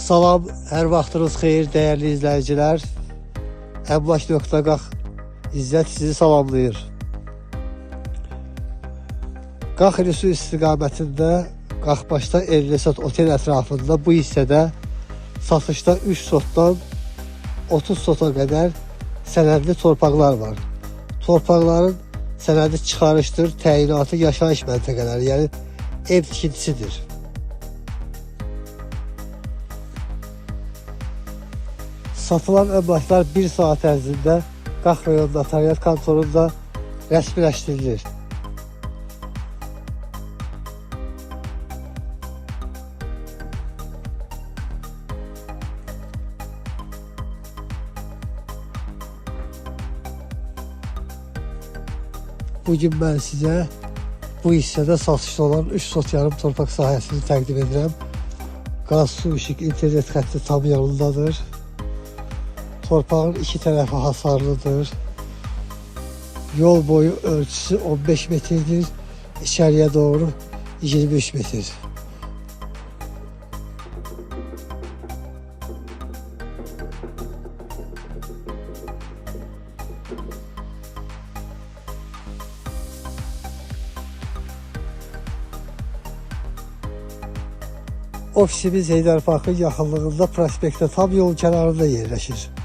Salam, hər vaxtınız xeyir dəyərli izləyicilər. Əmlak.qax İzzət sizi salamlayır. Qax Ilisu istiqamətində Qaxbaşda Elresat otel ətrafında bu hissədə satışda 3 sotdan 30 sota qədər sənədli torpaqlar var. Torpaqların sənədi çıxarışdır, təyinatı yaşayış məntəqələri, yəni ev tikintisidir. Satılan əmlaklar bir saat ərzində Qax rayon notariat kontorunda rəsmiləşdirilir. Bugün mən sizə bu hissədə satışda olan 3 sot yarım torpaq sahəsini təqdim edirəm. Qaz, su, işıq, internet xətti tam yanındadır. Torpağın iki tərəfi hasarlıdır. Yol boyu ölçüsü 15 metrdir. İçeriye doğru 23 metr. Ofisimiz Heydər Parkın yaxınlığında prospektdə tam yol kənarında yerləşir.